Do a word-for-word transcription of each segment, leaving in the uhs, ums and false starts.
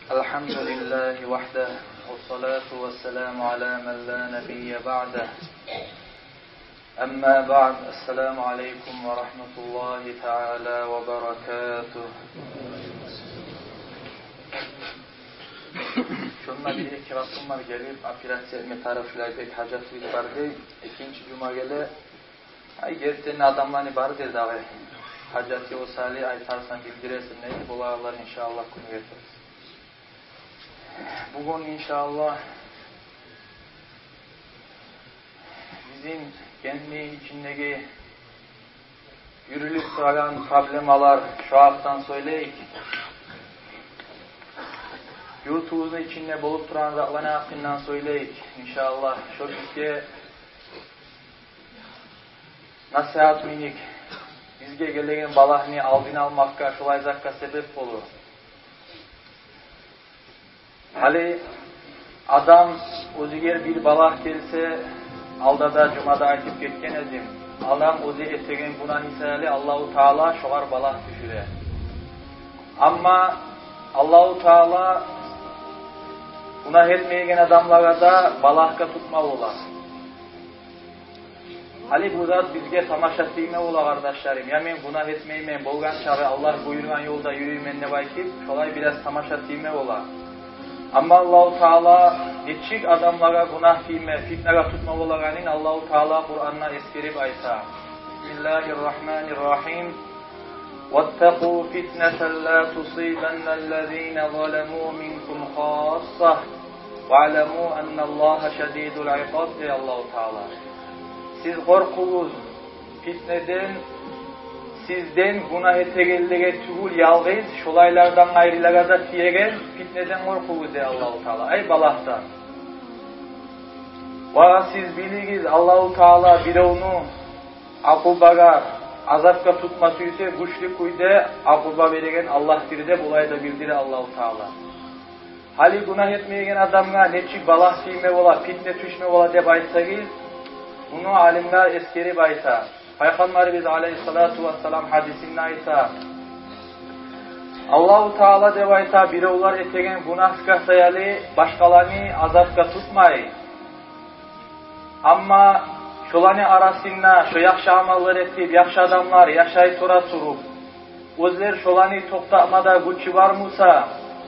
الحمد لله وحده، والصلاة والسلام على من لا نبي بعده. أما بعد، السلام عليكم ورحمة الله تعالى وبركاته. Шонда бир-эки къатын бар гелип, операция этме тарыкъ, шулай бек гьажатыбыз бар дей. Экинчи жума геле, ай, гертиден адамланы бар дей дагъы. Гьажаты болса гьали айтарсан, билдирерсен, не деп болагъанлар, иншааллагь, гюн гелтирерсен. Бугюн, иншааллагь, бизин Гентни ичиндеги юрюлюп турагъан проблемалар, шо гьакъдан сёйлейик. Юртубузну ичинде болуп турагъан затланы гьакъындан сёйлейик, иншааллагь. Шо бизге насигьат йимик, бизге гелеген балагьны алдын алмакъгъа, шолай затгъа себеп болур. Гьали адам оьзюне бир балагь гелсе, алда да жумада айтып гетген эдим, адам оьзю этеген гюнагьы саялы Аллагьу Таала шогъар балагь тюшюре. Амма Аллагьу Таала гюнагь этмейген адамлагъа да балагьгъа тутма бола. Гьали бу зат бизге тамаша тийме бола, къардашларым. Я мен гюнагь этмеймен, болгъан чакъы Аллагь буюргъан ёлда юрюймен деп айтып, шолай бираз тамаша тийме бола. Амма Аллагьу Таала нечик адамлагъа гюнагь тийме, питнагъа тутма болагъанын Аллагьу Таала Къуранда эсгерип айта. بسم الله الرحمن الرحيم. واتقوا فتنة لا تصيبن الذين ظلموا منكم خاصة واعلموا أن الله شديد العقاب, дей Аллагьу Таала. Сиз къоркъугъуз питнеден, сизден гюнагь этегенлеге тюгюл ялгъыз, шолайлардан къайрылагъа да тиеген питнеден къоркъугъуз, дей Аллагьу Таала. Ай, балагьдан. Ва сиз билигиз, Аллагьу Таала биревню акъубагъа, азапгъа тутма сюйсе, гючлю кюйде акъуба береген Аллагьдыр деп, олай да билдире Аллагьу Таала. Гьали гюнагь этмейген адамгъа нечик балагь тийме бола, питне тюшме бола деп айтсагъыз, муну алимлер эсгерип айта. Пайхаммарыбыз алайгьиссалату вассалам гьадисинде айта. Аллагьу Таала, деп айта, биревлер этеген гюнагьгъа саялы башгъаланы азапгъа тутмай. Амма шоланы арасында шо яхшы амаллар этип, яхшы адамлар яшай тура туруп, оьзлер шоланы токътатма да гючю бар буса,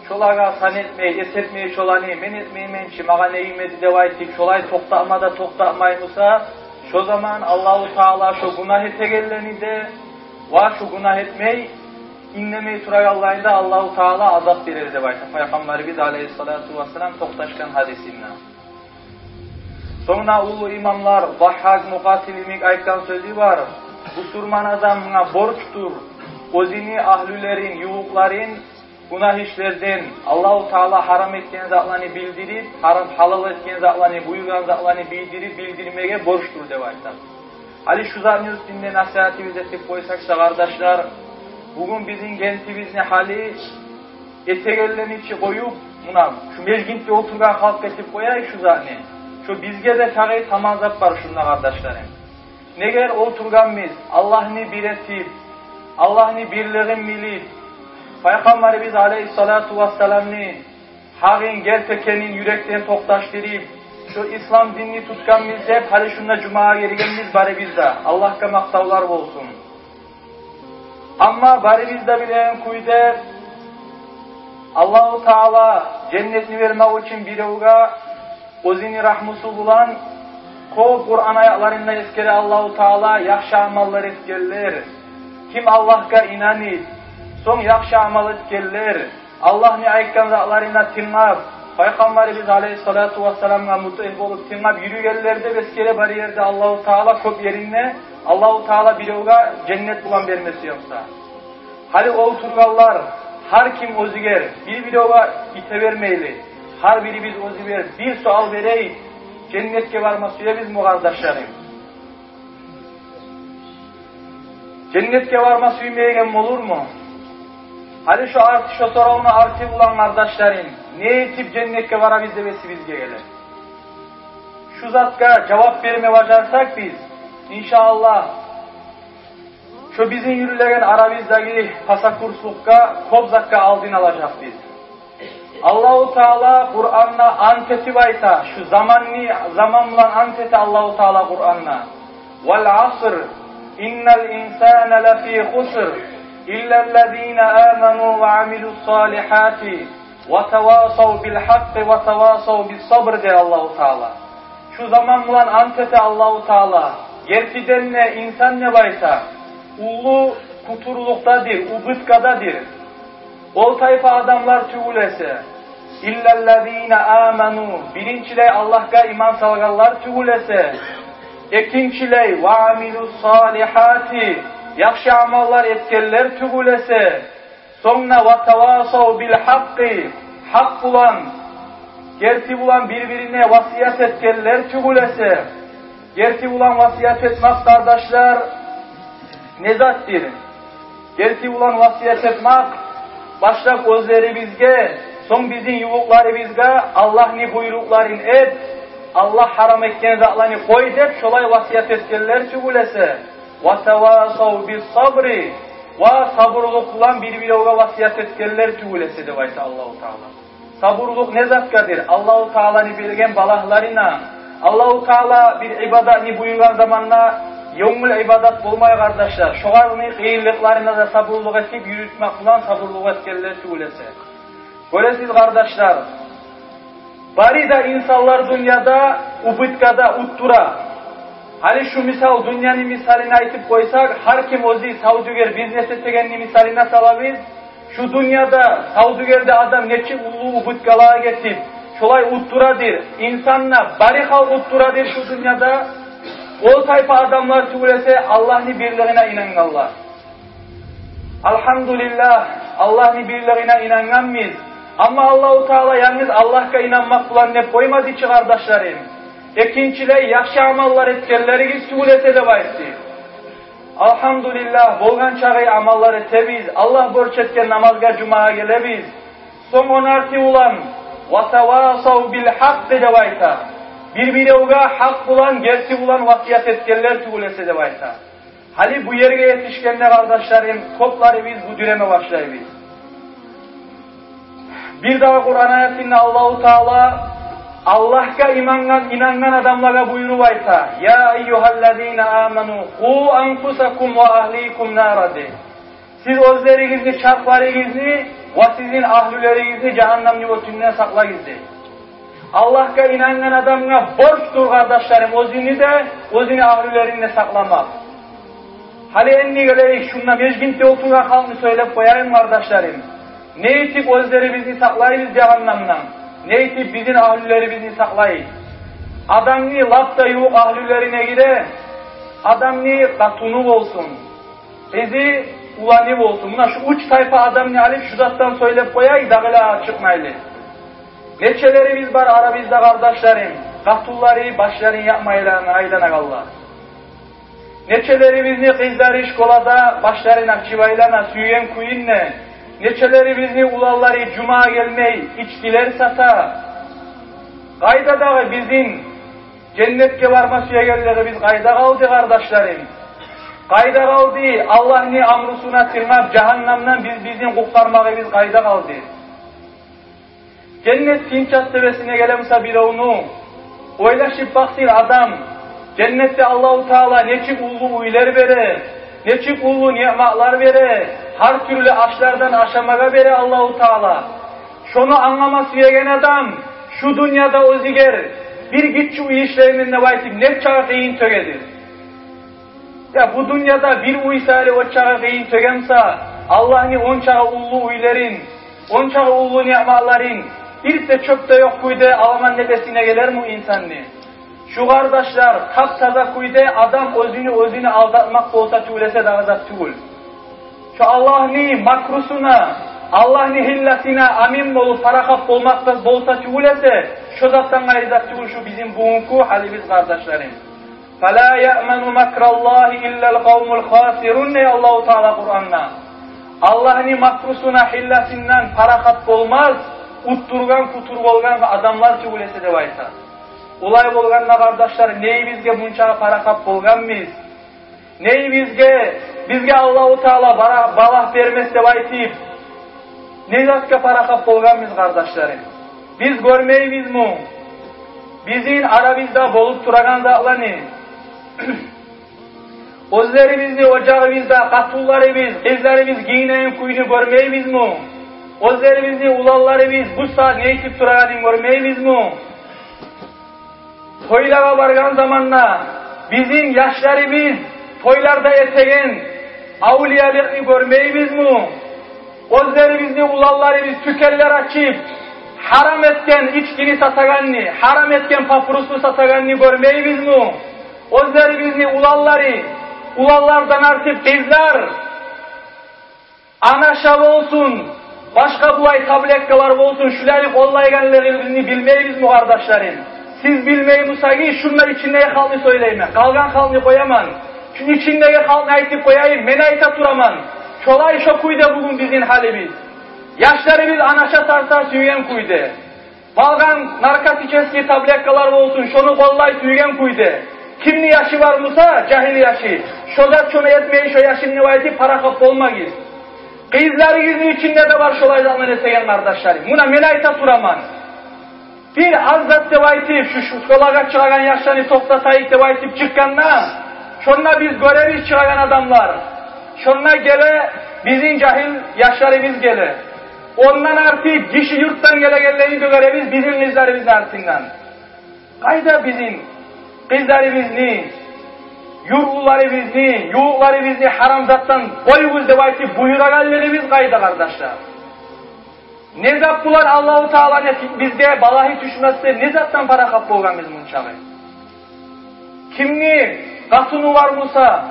шолагъа сан этмей, эс этмей шоланы, мен этмеймен чи, магъа не тиймеди деп айтып, шолай токътатма да токътатмай буса, шо заман Аллагьу Таала шо гюнагь этегенлени де ва шо гюнагь этмей, иннемей турагъанланы да Аллагьу Таала азап берер деп айта Пайхаммарыбыз алайгьиссалату вассалам токъташгъан гьадисинде. Сонг да уллу имамлар Загьгьакъ, Мукъатил йимик айтгъан сёзю бар. Бусурман адамгъа борчдур оьзюню агьлюлерин, ювукъларын гюнагь ишлерден, Аллагьу Таала гьарам этген затланы билдирип, гьарам, гьалал этген затланы, буюргъан затланы билдирип, билдирмеге борчдур деп айта. Гьали шу затны уьстюнде насигьатыбыз этип къойсакъ да, къардашлар, бугюн бизин Гентибизни гьали этегенлени чи къоюп, муна шу межгитде олтургъан халкъгъа этип къояйыкъ шу затны. Шу бизге де тагъы таман зат бар шунда, къардашларым. Неге олтургъанбыз, Аллагьны бир этип, Аллагьны бирлигин билип, Пайхаммарыбыз алайгьиссалату вассаламны гьакъын, герти экенин юрекден токъташдырып, шу ислам динни тутгъанбыз деп, гьали шунда жумагъа гелгенбиз барыбыз да. Аллагьгъа макътавлар болсун. Амма барыбыз да билеген кюйде, Аллагьу Таала женнетни бермек учун биревге оьзюню рагьмусу булан кёп Къуран аятларында эсгере Аллагьу Таала яхшы амаллар этгенлер, ким Аллагьгъа инанып, сонг яхшы амал этгенлер, Аллагьны айтгъан затларына тынглап, Пайхаммарыбыз алайгьиссалату вассаламгъа мутиъ болуп, тынглап юрюйгенлер деп эсгере бар ерде Аллагьу Таала, кёп еринде Аллагьу Таала биревге женнет булан берме сюе буса. Гьали олтургъанлар, гьар ким оьзюгер, бир-биревге ите бермейли, гьар бирибиз оьзюбюз бир суал берейик: женнетге барма сюебизми, къардашларым? Женнетге барма сюймейген болурму? Гьали шу арты, шу соравну арты булан, къардашларым, не этип женнетге барабыз деп эсибизге геле. Шу затгъа жавап берме бажарсакъ биз, иншааллагь, шу бизин юрюлеген арабыздагъы пасакурслукъгъа кёп затгъа алдын алажакъбыз. Аллагьу Таала Къуранда ант этип айта, шу заманны, заман булан ант эте Аллагьу Таала Къуранда. «Вал аср, иннал инсана лафи хуср, иллаллазина аману ва амилус салихати, ва тавасав бил хакъкъи, ва тавасав бис сабр», — дей Аллагьу Таала. Шу заман булан ант эте Аллагьу Таала. Гертиден де, инсан, деп айта, уллу къутурлукъдадыр, убыткададыр. Ол тайпа адамлар тюгюл эсе, иллаллазина аману, биринчилей Аллагьгъа иман салгъанлар тюгюл эсе, экинчилей ва амилус салихати, яхшы амаллар этгенлер тюгюл эсе, сонг да ва тавасав бил хакъкъи, гьакъ булан, герти булан бир-бирине васият этгенлер тюгюл эсе, герти булан васият этмек, къардашлар, не затдыр? Герти булан васият этмек, башлап оьзлерибизге, сонг бизин ювукъларыбызгъа Аллагьны буйрукъларын эт, Аллагь гьарам этген затланы къой деп, шолай васият этгенлер тюгюл эсе, ва тавасав бис сабри, ва сабурлукъ булан бир-биревге васият этгенлер тюгюл эсе, деп айта Аллагьу Таала. Сабурлукъ не затгъадыр? Аллагьу Тааланы берген балагьларына. Аллагьу Таала бир ибадатны буюргъан заманда, ёнгюл ибадат болмай, къардашлар. Шогъарны къыйынлыкъларына да сабурлукъ этип, юрютмек булан сабурлукъ этгенлер тюгюл эсе. Гёресиз, къардашлар, бары да инсанлар дюньяда убыткада, уттура. Гьали шу мисал, дюньяны мисалын айтып къойсакъ, гьар ким оьзю савдюгер, бизнес этегенни мисалына салабыз. Шу дюньяда савдюгер де адам нечик уллу убыткалагъа гетип, шолай уттурадыр. Инсан да, бары халкъ уттурадыр шу дюньяда. Ол тайпа адамлар тюгюл эсе Аллагьны бирлигине инангъанлар. Алгьамдулиллагь, Аллагьны бирлигине инангъанбыз. Амма Аллагьу Таала янгыз Аллагьгъа инанмакъ булан деп къоймады чы, къардашларым. Экинчилей, яхшы амаллар этгенлеригиз тюгюл эсе деп айтды. Алгьамдулиллагь, болгъан чакъы амаллар этебиз, Аллагь борч этген намазгъа, жумагъа гелебиз. Сонг онартыв булан, ва тавасав бил хакъкъи деп айта. Бир-биревге гьакъ булан, герти булан васият этгенлер тюгюл эсе деп айта. Гьали бу ерге етишгенде, къардашларым, кёплерибиз бу дюреме башлайбыз. Бир дагъы Къуран аятында Аллагьу Таала Аллагьгъа имангъан, инангъан адамлагъа буюруп айта: «Я айюгьаллазина аману, къу анфусакум ва агьликум нара», — дей. Сиз оьзлеригизни, чархларыгъызны ва сизин агьлюлеригизни жагьаннамны отундан сакълагъыз, дей. Аллагьгъа инангъан адамгъа борчдур, къардашларым, оьзюню де, оьзюню агьлюлерин де сакъламакъ. Гьали энни гелейик, шунда межгинде олтургъан халкъны сёйлеп къояйым, къардашларым. Не этип оьзлерибизни сакълайбыз жагьаннамдан? Не этип бизин агьлюлерибизни сакълайыкъ? Адамны лап да ювукъ агьлюлерине гире, адамны къатыны болсун, къызы, уланы болсун. Муна шу уьч тайпа адамны алып, шу затдан сёйлеп къояйыкъ, дагъылагъа чыкъмайлы. Нечелерибиз бар арабызда, къардашларым, къатынлары башларын япмай айлана-, айланагъанлар. Нечелерибизни къызлары школада башларын ачып айлана сюйген кюйюнде. Нечелерибизни уланлары жумагъа гелмей, ичкилер сата. Къайда дагъы бизин женнетге барма сюегенлигибиз, къайда къалды, къардашларым? Къайда къалды Аллагьны амрусуна тынгап, жагьаннамдан биз, бизин къутгъармагъыбыз къайда къалды? Женнет тынч ат тебесине геле буса биревню, ойлашып бакъсын адам, женнетде Аллагьу Таала нечик уллу уьйлер бере, нечик уллу ниъматлар бере, гьар тюрлю ашлардан ашамагъа бере Аллагьу Таала. Шону англама сюеген адам шу дюньяда оьзюгер бир гиччи уьй ишлеймен деп айтып, нечакъы къыйын тёгедир. Я, бу дюньяда бир уьй саялы ончакъы къыйын тёге буса, Аллагьны ончакъы уллу уьйлерин, ончакъы уллу ниъматларын бир де чёп де ёкъ кюйде аламан деп эсине гелерми инсанны? Шу, къардашлар, тап-таза кюйде адам оьзюню оьзюне алдатмакъ болса тюгюл эсе, дагъы зат тюгюл. Шо Аллагьны макрусуна, Аллагьны гьилласына амин болуп, парахат болмакъ да болса тюгюл эсе, шо затдан къайры зат тюгюл шу бизин бугюнгю гьалыбыз, къардашларым. «Фала яъману макраллагьи иллал къавмул хасирун», — дей Аллагьу Таала Къуранда. Аллагьны макрусуна, гьилласындан парахат болмас уттургъан, кутур болгъан адамлар тюгюл эсе деп айта. Олай болгъанда, къардашлар, ней бизге мунчакъы парахат болгъанбыз? Ней бизге, бизге Аллагьу Таала бара-, балагь бермес деп айтып, Не затгъа парахат болгъанбыз, къардашларым? Биз гёрмейбизми бизин арабызда болуп турагъан затланы? Оьзлерибизни ожагъыбызда къатынларыбыз, къызларыбыз гийинеген кюйню гёрмейбизми? Оьзлерибизни уланларыбыз бу сагьат не этип турагъанын гёрмейбизми? Тойлагъа баргъан заманда бизин яшларыбыз тойларда этеген авлиялыкъны гёрмейбизми? Оьзлерибизни уланларыбыз тюкенлер ачып, гьарам этген ичкини сатагъанны, гьарам этген папиросну сатагъанны гёрмейбизми? Оьзлерибизни уланлары, уланлардан артып къызлар, анаша болсун, башгъа булай таблеткалар болсун, шуланы къоллайгъанлыгъыбызны билмейбизми, къардашларым? Сиз билмей бусагъыз, шунда ичиндеги халкъны сёйлеймен, къалгъан халкъны къояман. Шуну ичиндеги халкъны айтып къояйым, мен айта тураман. Шолай шо кюйде бугюн бизин гьалыбыз. Яшларыбыз анаша тарта сюйген кюйде. Къалгъан наркотический таблеткалар болсун, шону къоллай сюйген кюйде. Кимни яшы бар буса, жагьил яшы, шо зат шону этмей, шо яшым деп айтып, парахат болмагъыз. Къызларыгъызны ичинде де бар шолай затланы этеген, къардашларым. Муна мен айта тураман. Бир аз зат деп айтып, шу, шу школагъа чыгъагъан яшланы токътатайыкъ деп айтып чыкъгъанда, шонда биз гёребиз чыгъагъан адамлар. Шонда геле бизин жагьил яшларыбыз геле. Ондан артып гиши юртдан гелегенлени де гёребиз бизин къызларыбызны артындан. Къайда бизин къызларыбызны, ювукъларыбызны, ювукъларыбызны гьарам затдан къоюгъуз деп айтып буюрагъанлыгъыбыз къайда, къардашлар? Не зат булан Аллагьу Таала не бизге балагьы тюшмес деп, не затдан парахат болгъанбыз мунчагъы? Кимни къатыны бар буса,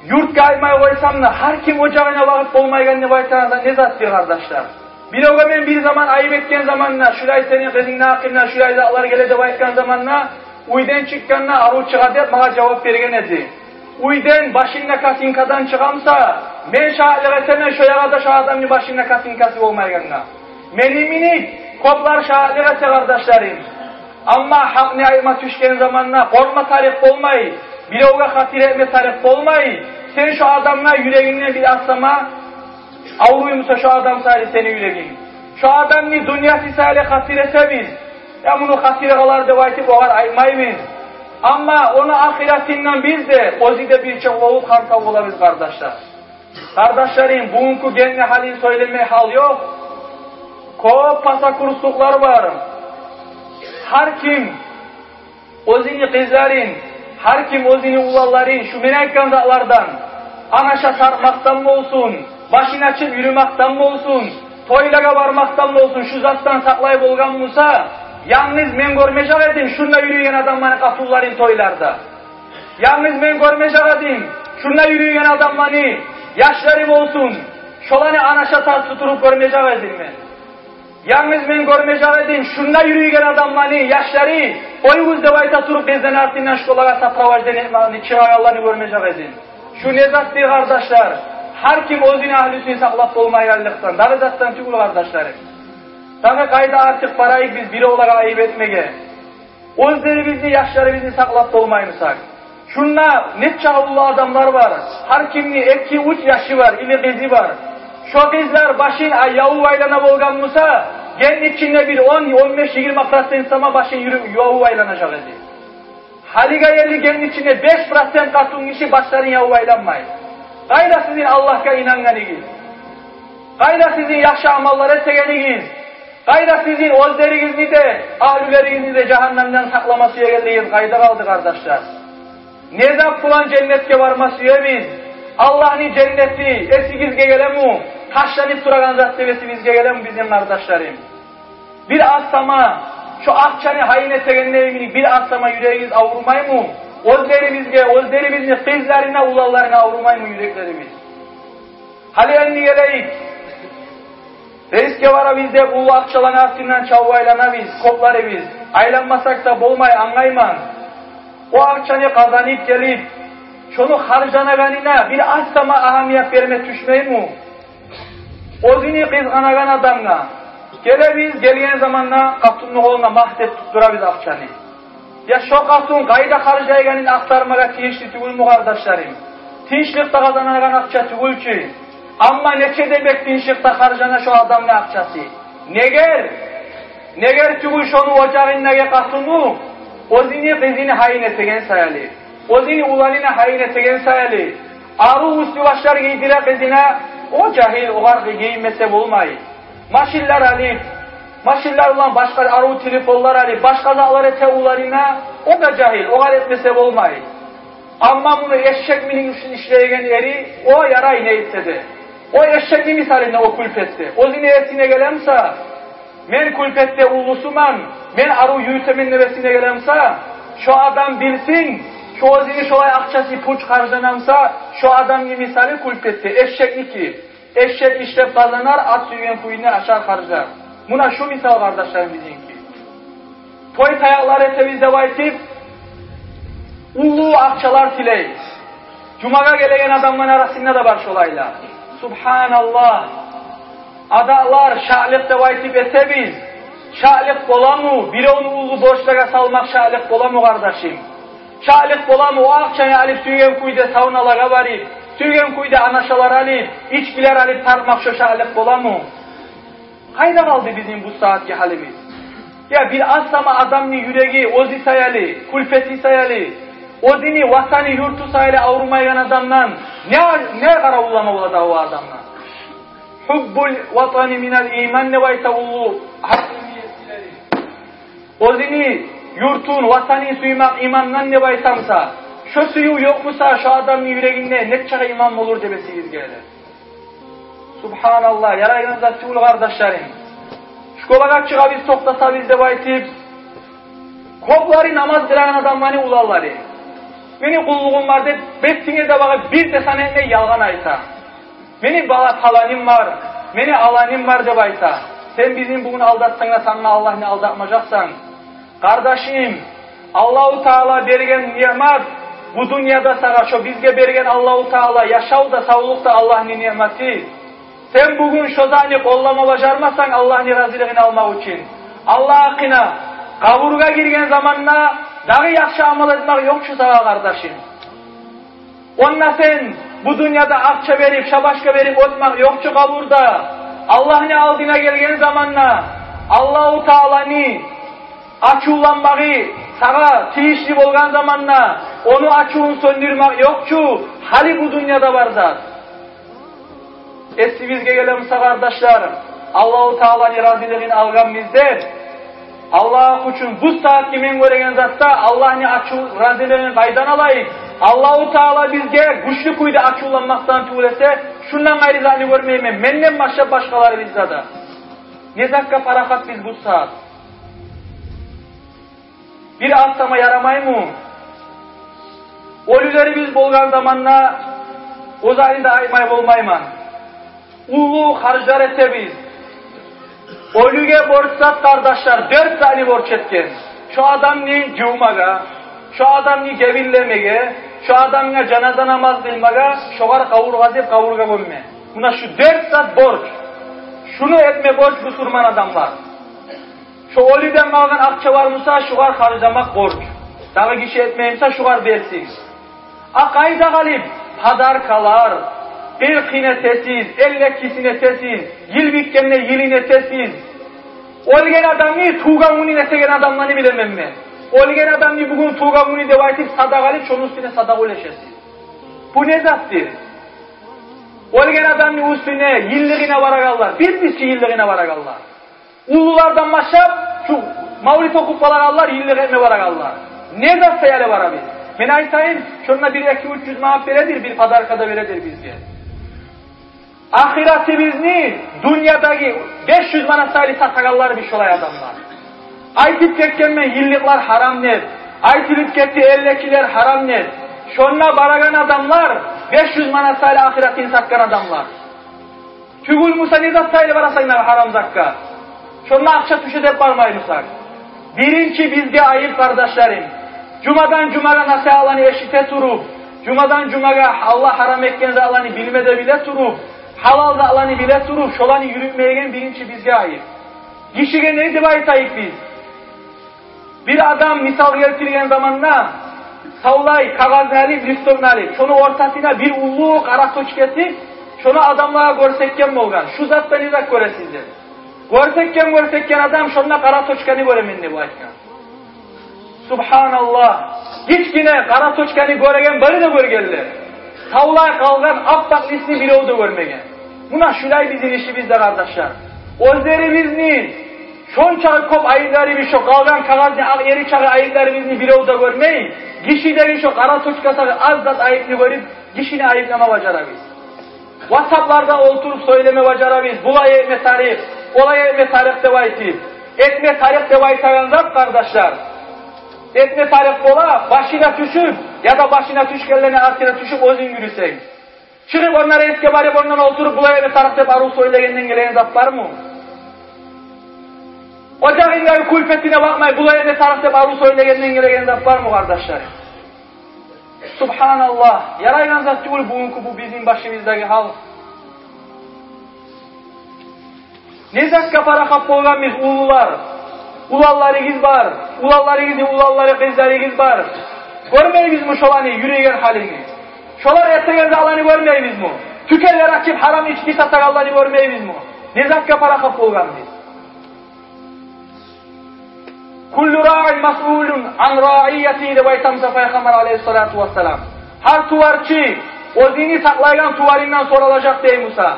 юртгъа айтмай къойсам да, гьар ким ожагъына багъып болмайгъан деп айтагъан зат не затдыр, къардашлар? Биревге мен бир заман айып этген заманда, шулай сени къызынгны гьакъында шулай затлар геле деп айтгъан заманда, уьйден чыкъгъанда арив чыгъа деп магъа жавап берген эди. Уьйден башында косынкадан чыгъамса, мен шагьатлыкъ этемен шо ягъада шо адамны башында косынкасы болмайгъангъа. Мени миник кёплер шагьатлыкъ эте, къардашларым. Амма гьакъны айтма тюшген заманда къоркъма тарыкъ болмай, биревге хатир этме тарыкъ болмай, сен шо адамгъа юрегингден бир аз сама авруй буса шо адам саялы сени юрегинг. Шо адамны дюньясы саялы хатир этебиз. Я муну хатири къалар деп айтып огъар айтмайбыз. Амма ону ахыратындан биз де, оьзю де бирче болуп хантав болабыз, къардашлар. Къардашларым, бугюнгю гелни гьалын сёйлемей гьал ёкъ. Кёп пасакурслукълар бар. Гьар ким оьзюню къызларын, гьар ким оьзюню уланларын шу мен айтгъан затлардан, анаша тартмакъдан болсун, башын ачып юрюмекден болсун, тойлагъа бармакъдан болсун, шу затдан сакълай болгъан буса, янгыз мен гёрмежек эдим шунда юрюйген адамланы къатынларын тойларда. Янгыз мен гёрмежек эдим шунда юрюйген адамланы яшлары болсун, шоланы анаша тартып туруп гёрмежек эдим мен. Янгыз мен гёрмежек эдим шунда юрюйген адамланы яшлары, къоюгъуз деп айта туруп, бизден артындан школагъа сопровождение этмеге чыгъагъанланы гёрмежек эдим. Шу не затдыр, къардашлар? Гьар ким оьзюню агьлюсюн сакълап болмайгъанлыкъдан, дагъы затдан тюгюл, къардашларым. Дагъы къайда артыкъ барайыкъ биз биревлеге айып этмеге? Оьзлерибизни, яшларыбызны сакълап болмаймысакъ? Шунда нече уллу адамлар бар. Гьар кимни эки-уьч яшы бар или къызы бар. Шо къызлар башын ай явуп айлана болгъан буса, гелни ичинде бир он, он беш, йигирма процент сама башын юрю-, явуп айланажакъ эди. Гьалиге ерли гелни ичинде беш процент къатынгиши башларын явуп айланмай. Къайда сизин Аллагьгъа инангъаныгъыз? Къайда сизин яхшы амаллар этегенигиз? Къайда сизин оьзлеригизни де, агьлюлеригизни де жагьаннемден сакълама сюегенлигиз къайда къалды, къардашлар? Не зат булан женнетге барма сюебиз? Аллагьны женнети эсигизге гелеми? Ташланып турагъан зат деп эсибизге гелеми, бизин къардашларым? Бир аз сама шо акъчаны гьайын этегенде йимик бир аз сама юрегибиз аврумаймы? Оьзлерибизге, оьзлерибизни къызларына, уланларына аврумаймы юреклерибиз? Гьали энни гелейик. Рейсге барабыз деп уллу акъчаланы артындан чабып айланабыз кёплерибиз. Айланмасакъ да болмай, англайман. О акъчаны къазанып гелип, шону харжланагъанына бир аз сама агьамият берме тюшмейми? Оьзюню къызгъанагъан адамгъа. Гелебиз, гелген заманда къатынны къолуна магь деп тутдурабыз акъчаны. Я шо къатын къайда харжлайгъанын ахтармагъа тийишли тюгюлмю, къардашларым? Тынчлыкъда къазанагъан акъча тюгюл чю. Амма нече де бек тынчлыкъда харжлана шо адамны акъчасы. Негер, негер тюгюл шону ожагъындагъы къатыны оьзюню къызыны гьайын этеген саялы, оьзюню уланына гьайын этеген саялы, арив уьстю-башлар гийдире къызына, о жагьил, огъар гийинмесе болмай. Машинлер алып, машинлер булан башгъа арив телефонлар алып, башгъа затлар эте уланына, о да жагьил, огъар этмесе болмай. Амма муну эшек минип ишлейген ери, о ярай не этсе де. О эшекни мисалында о кюлпетде. Оьзюню эсине геле буса, мен кюлпетде уллусуман, мен арив юрютемен деп эсине геле буса, шо адам билсин, шо оьзюню шолай акъчасы пуч харжлана буса, шо адамны мисалы кюлпетде, эшекники. Эшек ишлеп къазанар, ат сюйген кюйде ашар, харжлар. Муна шу мисал, къардашларым, бизинки. Той-таякълар этебиз деп айтып, уллу акъчалар тилейбиз. Жумагъа гелеген адамланы арасында да бар шолайлар. Субгьаналлагь. Адатлар, шатлыкъ деп айтып этебиз. Шатлыкъ боламы? Биревню уллу борчлагъа салмакъ шатлыкъ боламы, къардашым? Шатлыкъ боламы? О акъчаны алып, сюйген кюйде савналагъа барып, сюйген кюйде анашалар алып, ичкилер алып тартмакъ, шо шатлыкъ боламы? Къайда къалды бизин бу сагьатгъы гьалыбыз? Я бир аз сама адамны юреги оьзю саялы, кюлпети саялы, оьзюню ватаны, юрту саялы аврумайгъан адамдан не, не къаравуллама бола дагъы о адамдан? Гьуббул ватани минал иман деп айта уллу гьакъ илму есилери. Оьзюню юртун, ватанын сюймек имандан деп айта буса, шо сююв ёкъ буса, шо адамны юрегинде нечакъы иман болур деп эсигизге геле. Субгьаналлагь, ярайгъан зат тюгюл, къардашларым. Школагъа чыгъабыз, токъташабыз деп айтып, кёплери намаз къылагъан адамланы уланлары. Мени къуллугъум бар деп, бетине де багъып, бир де сан этмей ялгъан айта. Мени бала паланым бар, мени аланым бар деп айта. Сен бизин бугюн алдатсанг да, тангала Аллагьны алдатмажакъсан. Къардашым, Аллагьу Таала берген ниъмат бу дюньяда сагъа, шо бизге берген Аллагьу Таала яшав да, савлукъ да Аллагьны ниъматы. Сен бугюн шо затны къоллама бажармасанг Аллагьны разилигин алмакъ учун, Аллагь гьакъына, къабургъа гирген заманда дагъы яхшы амал этмек ёкъ чу сагъа, къардашым. Онда сен бу дюньяда акъча берип, шабашка берип оьтмек ёкъ чу къабурда. Аллагьны алдына гелген заманда, Аллагьу Тааланы ачувланмагъы сагъа тийишли болгъан заманда, ону ачувун сёндюрмек ёкъ чу, гьали бу дюньяда бар зат. Эсибизге геле буса, къардашлар, Аллагьу Тааланы разилигин алгъанбыз деп, Аллагь учун бу сагьатгъы мен гёреген затда Аллагьны ачув, разилигин къайдан алайыкъ? Аллагьу Таала бизге гючлю кюйде ачувланмакъдан тюгюл эсе, шундан къайры затны гёрмеймен, менден башлап башгъаларыбызда да. Не затгъа парахат биз бу сагьат? Бир аз сама ярамаймы? Оьлюлерибиз болгъан заманда, о затны да айтмай болмайман, уллу харжлар этебиз. Оьлюге борч зат, къардашлар, дёрт затны борч этген: шо адамны жувмагъа, шо адамны гебинлемеге, шо адамгъа жаназа намаз къылмагъа, шогъар къавур къазып, къавургъа гёмме. Муна шу дёрт зат борч. Шуну этме борч бусурман адамлар. Шо оьлюден къалгъан акъча бар буса, шугъар харжламакъ борч. Дагъы гиши этмей буса, шугъар берсин. А къайда къалып подаркалар, къыркъын этесиз, элликисин этесиз, йыл битгенде йылын этесиз. Оьлген адамны тувгъан гюнюн этеген адамланы билемен мен. Оьлген адамны бугюн тувгъан гюню деп айтып, садагъа алып, шону уьстюне садагъа уьлешесиз. Бу не затдыр? Оьлген адамны уьстюне йыллыгъына барагъанлар, бир-бирси йыллыгъына барагъанлар. Уллулардан башлап, шу мавлит охуп барагъанлар, йыллыгъы этме барагъанлар. Не зат саялы барабыз? Мен айтайым, шонда бир эки-уьч юз манат бередир, бир подарка да бередир бизге. Ахыратыбызны дюньядагъы беш юз манат саялы сатагъанлар биз шолай адамлар. Айтып гетгенмен йыллыкълар гьарам деп, айтылып гетди элликилер гьарам деп. Шонда барагъан адамлар беш юз манат саялы ахыратын сатгъан адамлар. Тюгюл буса, не зат саялы барасан дагъы гьарам затгъа? Шонда акъча тюше деп бармай бусакъ. Биринчи бизге айып, къардашларым. Жумадан жумагъа насигьатланы эшите туруп, жумадан жумагъа Аллагь гьарам этген затланы билме де биле туруп, гьалал затланы биле туруп, шоланы юрютмейген биринчи бизге айып. Гишиге не деп айтайыкъ биз? Бир адам мисал гелтирген заманда, савлай кагъазны алып, листокну алып, шону ортасына бир уллу къара точка этип, Шону адамлагъа гёрсетген болгъан. Шу затда не зат гёресиз деп. Гёрсетген, гёрсетген адам шонда къара точканы гёремен деп айтгъан. Субгьаналлагь. Гиччине къара точканы гёреген бири де гёргенлер. Савлай къалгъан аппакъ лисни бирев де гёрмеген. Муна шулай бизин ишибиз де, къардашлар. Оьзлерибизни шончакъы кёп айыпларыбыз, шо къалгъан кагъазны акъ ери чакъы айыпларыбызны бирев де гёрмей, гишидеги шо къара точкасагъы аз зат айыпны гёрюп, гишини айыплама бажарабыз. Ватсапларда олтуруп сёйлеме бажарабыз, булай этме тарыкъ, олай этме тарыкъ деп айтып. Этме тарыкъ деп айтагъан зат, къардашлар, этме тарыкъ бола, башына тюшюп, яда башына тюшгенлени артына тюшюп оьзюнг юрюсенг. Чыгъып ондан эсге барып, ондан олтуруп, булай этме тарыкъ деп арив сёйлегенден гелеген зат бармы? Ожагъынгдагъы кюлпетине бакъмай, булай этме тарыкъ деп арив сёйлегенден гелеген зат бармы, къардашлар? Субгьаналлагь. Ярайгъан зат тюгюл бугюнкю бу бизин башыбыздагъы гьал. Не затгъа парахат болгъан биз, уллулар? Уланларыгъыз бар, уланларыгъызны уланлары, къызларыгъыз бар. Гёрмейбизми шоланы юрюйген гьалыны? Шолар этеген затланы гёрмейбизми? Тюкенлер ачып, гьарам ички сатагъанланы гёрмейбизми? Не затгъа парахат болгъан биз? «Куллу раъин масъулун ан раъиятигьи» деп айтамса Пайхаммар алейгьиссалату вассалам. Гьар туварчы оьзюню сакълайгъан туварындан соралажакъ дей буса.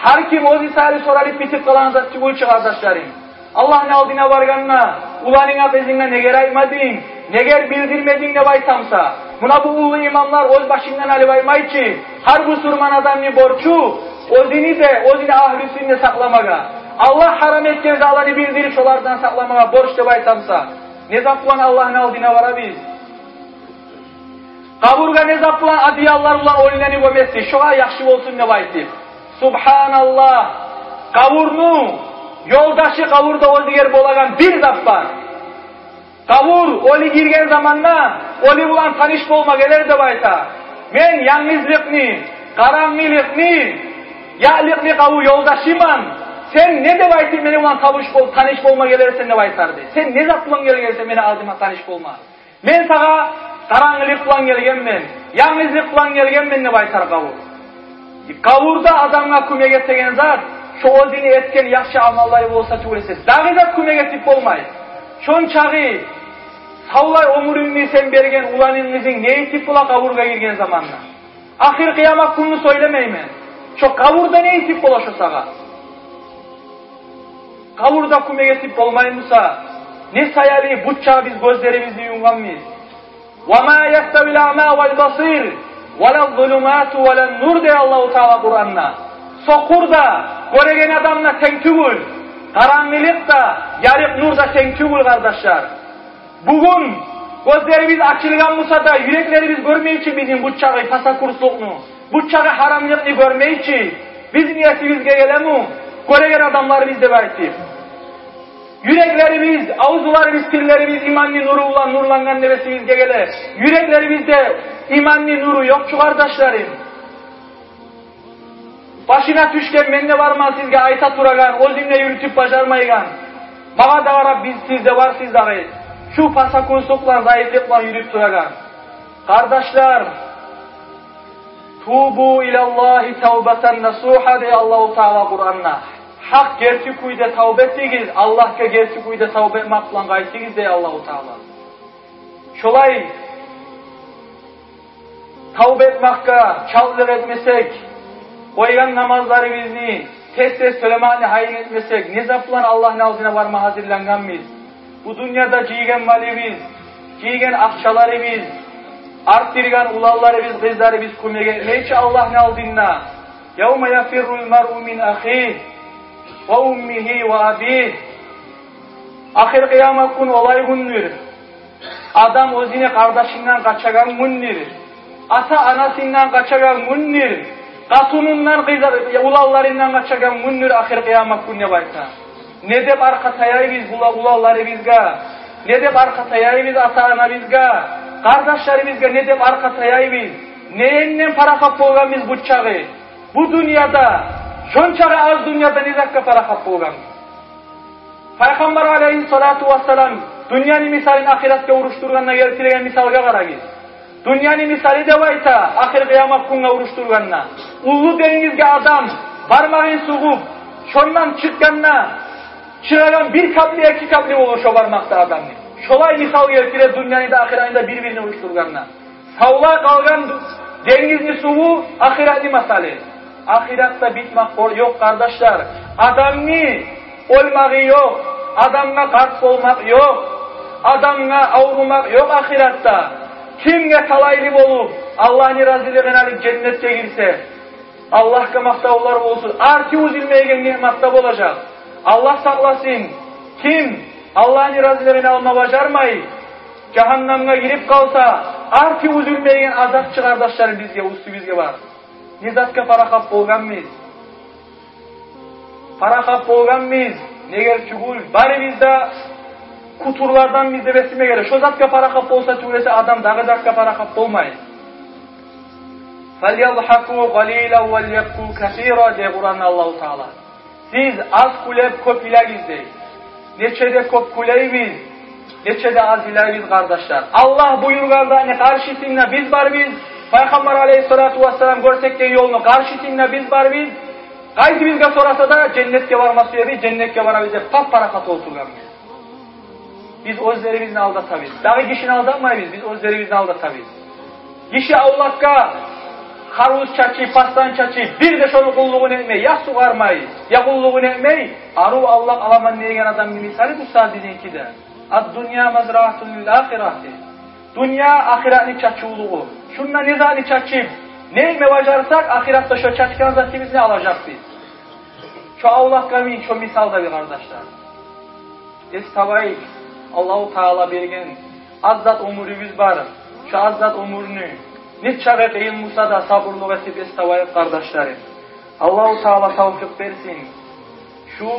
Гьар ким оьзю саялы соралып битип къалагъан зат тюгюл чы, къардашларым. Аллагьны алдына баргъанда, уланынга, къызынга негер айтмадынг, негер билдирмединг деп айтамса. Муна бу уллу имамлар оьз башындан алып айтмай чы, гьар бусурман адамны борчу оьзюню де, оьзюню агьлюсюн де сакъламагъа. Аллагь гьарам этген затланы билдирип, шолардан сакъламагъа борч деп айтамса, не зат булан Аллагьны алдына барабыз? Къабургъа не зат булан, адияллар булан оьлюлени гёмесиз, шогъар яхшы болсун деп айтып. Субгьаналлагь. Къабурну ёлдашы къабурда оьзюгер болагъан бир зат бар. Къабур, оьлю гирген заманда оьлю булан таныш болма гелер деп айта. Мен янгызлыкъны, къарангылыкъны, ятлыкъны къабур ёлдашыман. Сен не деп айтып мени булан таныш бол-, таныш болма гелерсен деп айтар дей. Сен не зат булан гелгенсен мени алдыма таныш болма? Мен сагъа къарангылыкъ булан гелгенмен, янгызлыкъ булан гелгенмен деп айтар къабур. Къабурда адамгъа кёмек этеген зат, шо оьзюню этген яхшы амаллары болса тюгюл эсе, дагъы зат кёмек этип болмай. Шончакъы савлай оьмюрюнгню сен берген уланынг, къызынг не этип бола къабургъа гирген заманда? Ахыр къыямат гюнню сёйлемеймен. Шо къабурда не этип бола шо сагъа? Къабурда кёмек этип болмай буса, не саялы бу чакъы биз гёзлерибизни юмгъанбыз? «Ва ма яставил аъма вал басир, вала ззулумату вала ннур» дей Аллагьу Таала Къуранда. Сокъур да, гёреген адам да тенг тюгюл, къарангылыкъ да, ярыкъ нур да тенг тюгюл, къардашлар. Бугюн гёзлерибиз ачылгъан буса да, юреклерибиз гёрмей чи бизин бу чакъы пасакурслукъну, бу чакъы гьарамлыкъны гёрмей чи, бизин эсибизге гелеми гёреген адамларыбыз деп айтып? Юреклерибиз, авзуларыбыз, тиллерибиз иманны нуру булан нурлангъан деп эсибизге геле. Юреклерибизде иманны нуру ёкъ чу, къардашларым. Башына тюшген мен де барман сизге айта турагъан, оьзюм де юрютюп бажармайгъан. Магъа да къарап, биз, сиз де барсыз дагъы. Шу пасакурслукъ булан, зайыплыкъ булан юрюп турагъан. Къардашлар, «Тубу илаллагьи тавбатан насугьа» дей Аллагьу Таала Къуранда. Гьакъ герти кюйде тавба этигиз, Аллагьгъа герти кюйде тавба этмакъ булан къайтыгъыз дей Аллагьу Таала. Шолай тавба этмакъгъа чалтлыкъ этмесек, къойгъан намазларыбызны тез-тез тёлемекни гьайын этмесек, не зат булан Аллагьны алдына барма гьазирлангъанбыз? Бу дюньяда жыйгъан малыбыз, жыйгъан акъчаларыбыз, артдыргъан уланларыбыз, къызларыбыз кёмек этмей чи Аллагьны алдында. «Явма яфиррул маръу мин ахигьи ва уммигьи ва абигьи». Ахыр къыямат гюн олай гюндюр. Адам оьзюню къардашындан къачагъан гюндюр. Ата-анасындан къачагъан гюндюр. Къатынындан, къызы, уланларындан къачагъан гюндюр ахыр къыямат гюн деп айта. Не деп аркъа таяйбыз ула-, уланларыбызгъа? Не деп аркъа таяйбыз ата-анабызгъа, къардашларыбызгъа не деп аркъа таяйбыз? Ненден парахат болгъанбыз бу чакъы? Бу дюньяда, шончакъы аз дюньяда не затгъа парахат болгъанбыз? Пайхаммар алейгьиссалату вассалам дюньяны мисалын ахыратгъа урушдургъанда гелтирген мисалгъа къарагъыз. Дюньяны мисалы деп айта, ахыр къыямат гюнге урушдургъанда. Уллу денгизге адам бармагъын сугъуп, шондан чыкъгъанда, чыгъагъан бир капли, эки капли болур шо бармакъда адамны. Шолай мисал гелтире дюньяны да, ахыратны да бир-бирине уюшдургъанда. Савлай къалгъан денгизни суву ахыратны масалы. Ахыратда битмек ёкъ, къардашлар. Адамны оьлмеги ёкъ, адамгъа къарт болмакъ ёкъ, адамгъа аврумакъ ёкъ ахыратда. Ким де талайлы болуп, Аллагьны разилигин алып, женнетге гирсе, Аллагьгъа макътавлар болсун, арты уьзюлмейген ниъматда болажакъ. Аллагь сакъласын. Ким Аллагьны разилигин алма бажармай, жагьаннемге гирип къалса, арты уьзюлмейген азап чы, къардашларым, бизге, уьстюбюзге бар. Не затгъа парахат болгъанбыз? Парахат болгъанбыз. Неге тюгюл, барыбыз да кутурларданбыз деп эсиме геле. Шо затгъа парахат болса тюгюл эсе, адам дагъы затгъа парахат болмай. «Фальязхьаку къалилан вальябку касира», — дей Къуранда Аллагьу Таала. Сиз аз кюлеп, кёп йылайгъыз, дей. Нече де кёп кюлейбиз, нече де аз йылайбыз, къардашлар. Аллагь буюргъан затны къаршысында биз барбыз. Пайхаммар алейгьиссалату вассалам гёрсетген ёлну къаршысында биз барбыз. Къайсыбызгъа сораса да, женнетге барма сюебиз, женнетге барабыз деп пап-парахат олтургъанбыз. Биз оьзлерибизни алдатабыз. Дагъы гишини алдатмайбыз, биз оьзлерибизни алдатабыз. Гиши авлакъгъа харбуз чачып, пастан чачып, бир де шону къуллугъун этмей, я сугъармай, я къуллугъун этмей, арив авлакъ аламан деген адамны мисалы бу сагьат бизинки де. «Ад-дунья мазраатун лил-ахирати». Дюнья ахыратны чачывлугъу. Шунда не затны чачып, не этме бажарсакъ, ахыратда шо чачгъан затыбызны алажакъбыз. Шо авлакъгъа мин, шо мисал да бир, къардашлар. Эс табайыкъ, Аллагьу Таала берген аз зат оьмюрюбюз бар. Шо аз зат оьмюрню нечакъы къыйын буса да сабурлукъ этип эс табайыкъ, къардашларым. Аллагьу Таала тавфикъ берсин. Шу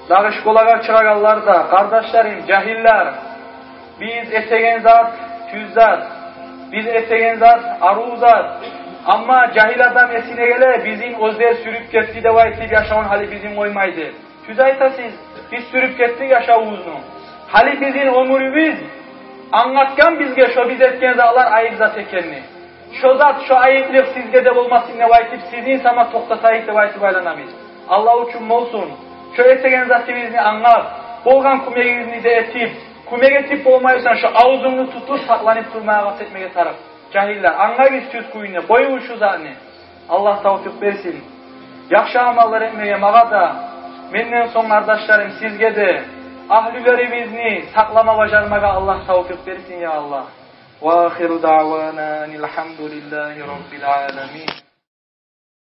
дагъы школагъа чыгъагъанлар да, къардашларым, жагьиллер, биз этеген зат тюз зат, биз этеген зат арив зат. Амма жагьил адам эсине геле, бизин оьзлер сюрюп гетди деп айтып, яшавун гьали бизин къоймайды. Тюз айтасыз, биз сюрюп гетдик яшавубузну. Гьали бизин оьмюрюбюз англатгъан бизге шо биз этген затлар айып зат экенни. Шо зат, шо айыплыкъ сизге де болмасын деп айтып, сизин сама токътатайыкъ деп айтып айланабыз. Аллагь учун болсун, шо этеген затыбызны англап, болгъан кёмегибизни де этип, кёмек этип болмайсан, шо авзунгну тутуп, сакъланып турмагъа къаст этмеге тарыкъ. Жагьиллер, англагъыз тюз кюйню, къоюгъуз шу затны. Аллагь тавфикъ берсин яхшы амаллар этмеге магъа да, менден сонг, къардашларым, сизге де, агьлюлерибизни сакълама бажармагъа Аллагь тавфикъ берсин, я Аллагь. Ва ахиру даъвана анил гьамдулиллагьи раббил аламин.